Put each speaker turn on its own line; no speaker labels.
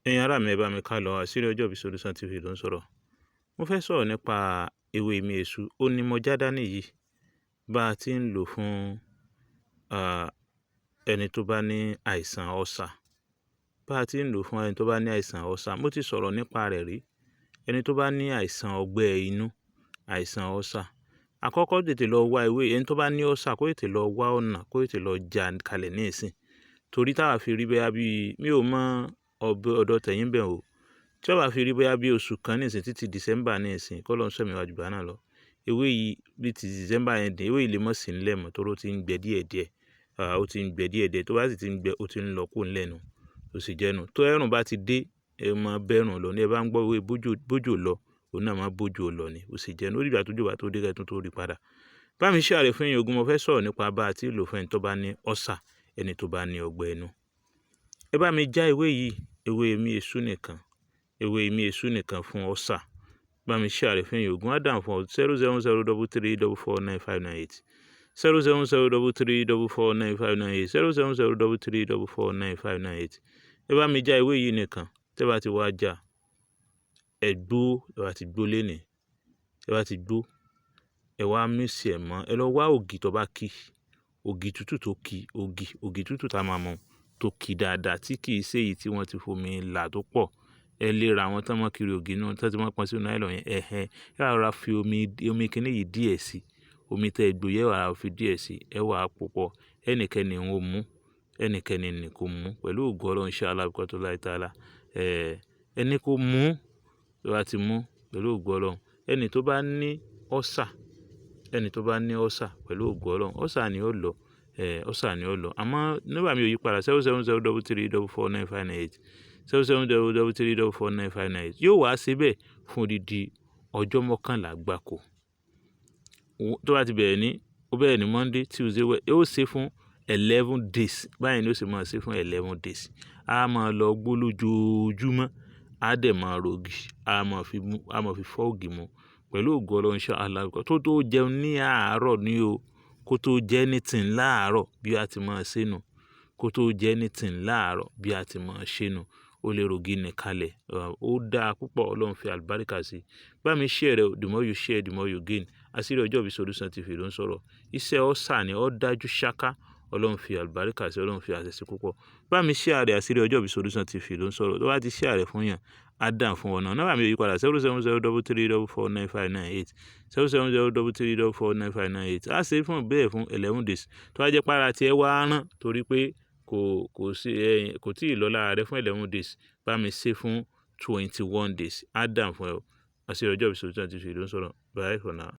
Ẹ̀yin ará mi, ẹ bá mi ká lọ. Àṣírí Ọjọ́ Ìbí Solution TV ló ń sọ̀rọ̀. Mo fẹ́ sọ̀rọ̀ nípa ewé imí eṣú. Ó ní mo já dání yìí. Bá a ti ń lò fún ẹni tó bá ní àìsàn ulcer. Bá a ti ń lò fún ẹni tó bá ní àìsàn ulcer. Mo ti sọ̀rọ̀ nípa rẹ̀ rí. Ẹni tó bá ní àìsàn ọgbẹ́ inú, àìsàn ulcer. Àkọ́kọ́, tètè lọ wá ewé. Ẹni tó bá ní ulcer, kó tètè lọ wá ọ̀nà, kó tètè lọ já kalẹ̀ ní ìsìn. Torí táa fi rí bóyá bí mi ò mọ ọ̀bẹ ọ̀dọ̀ tẹ̀yìn bẹ̀ o. Tí ó bá fi rí bóyá bí oṣù kan ní ìsìn títí December ní ìsìn, kó lọ́hun ṣọ́ mi wá ju ìgbà náà lọ. Ewé yìí bí ti December yẹn dé, ewé yìí lè mọ́ sí nílẹ̀ mọ́ torí ó ti ń gbẹ díẹ̀díẹ̀. Ó ti ń gbẹ díẹ̀díẹ̀. Tó bá sì ti ń gbẹ, ó ti ń lọ kúrò nílẹ̀ nù. Ó sì jẹ́ nù. Tó ẹ̀rùn bá ti dé, ẹ mọ bẹ́rùn lọ ní. Ẹ bá ń gbọ́ ewé bójú, bójú lọ, òun náà máa bójú lọ ni. Ó sì jẹ́ nù. Ó dìgbà tójò bá tó dé kẹ́ tún tó rí padà. Bá mi share rẹ̀ fún èèyàn 20. Mo fẹ́ sọ̀rọ̀ nípa bá a ti lò fún ẹni tó bá ní ulcer, ẹni tó bá ní ọgbẹ́ inú. Ẹ bá mi já ewé yìí, ewé imí eṣú nìkan, ewé imí eṣú nìkan fún ulcer. Bá mi share rẹ̀ fún èèyàn 20. Á dàn fún ọ. 07033449598, 07033449598, 07033449598. Ẹ bá mi já ewé yìí nìkan. Tẹ́ bá ti wá já, ẹ gbó. Ẹ bá ti gbó lénìí, ẹ bá ti gbó, ẹ wá mix ẹ̀ mọ́. Ẹ lọ wá ògì tó bá ki, ògì tútù tó ki, ògì tútù tá a máa mọ̀ tó ki dáadáa, tí kì í ṣe èyí tí wọ́n ti fomi là tó pọ̀. Ẹ lè ra àwọn tán mọ́ kiri ògì náà, tán tí wọ́n pọn sínú nylon yẹn. Ẹ̀hẹn. Ẹ wá rọra fi omi kíní yìí díẹ̀ sí. Omi tẹ́ ẹ gbó yẹn, ẹ wá fi díẹ̀ sí. Ẹ wá pòpọ̀. Ẹnikẹ́ni ń ó mú, ẹnikẹ́ni ní kó mú pẹ̀lú ògo Ọlọ́run, inshallah bi ta'ala. Ẹni kó mú, tó bá ti mú pẹ̀lú ògo Ọlọ́run. Ẹni tó bá ní ulcer, ẹni tó bá ní ulcer, pẹ̀lú ògo Ọlọ́run, ulcer ni ó lọ. Ulcer ni ó lọ. Àmọ́ nọ́mbà mi ò yí padà: 07033449598, 07033449598. Yóò wá síbẹ̀ fún odidi ọjọ́ 11 gbáko. Tó bá ti bẹ̀rẹ̀ ní, ó bẹ̀rẹ̀ ní Monday, Tuesday, Wednesday, ó ṣe fún 11 days. Báyìí ni ó sì máa ṣe fún 11 days. A máa lọ gbó lójoojúmọ́, á dẹ̀ máa rògì, a máa fi mú, a máa fi fọ́ ògì mu pẹ̀lú ògo Ọlọ́run, inshallah. Tó tó jẹun ní àárọ̀ ní o, kó tó jẹ anything láàárọ̀ bí a ti máa ṣe nù. Kó tó jẹ anything láàárọ̀ bí a ti máa ṣe nù. Ó lè rògì ní kalẹ̀. Ó dáa púpọ̀, Ọlọ́run fi àlùbáríkà sí. Bá mi share rẹ̀ o, the more you share, the more you gain. Àṣírí Ọjọ́ Ìbí Solution TV ló ń sọ̀rọ̀. Iṣẹ́ ulcer ni, ó dájú ṣáká. Ọlọ́run fi àlùbáríkà sí, Ọlọ́run fi àṣẹ sí púpọ̀. Bá mi share rẹ̀, Àṣírí Ọjọ́ Ìbí Solution TV ló ń sọ̀rọ̀. Tó bá ti share rẹ̀ fún yàn, á dàn fún ọ náà. Nọ́mbà mi ò yí padà: 07033449598, 07033449598. Á ṣe fún bẹ́ẹ̀ fún 11 days. Tó bá jẹ́ pé ara tí ẹ wá rán torí pé kò tí ì lọ lára rẹ fún 11 days, bá mi ṣe fún 21 days. Á dàn fún ẹ o. Àṣírí Ọjọ́ Ìbí Solution TV ló ń sọ̀rọ̀. Bye for now.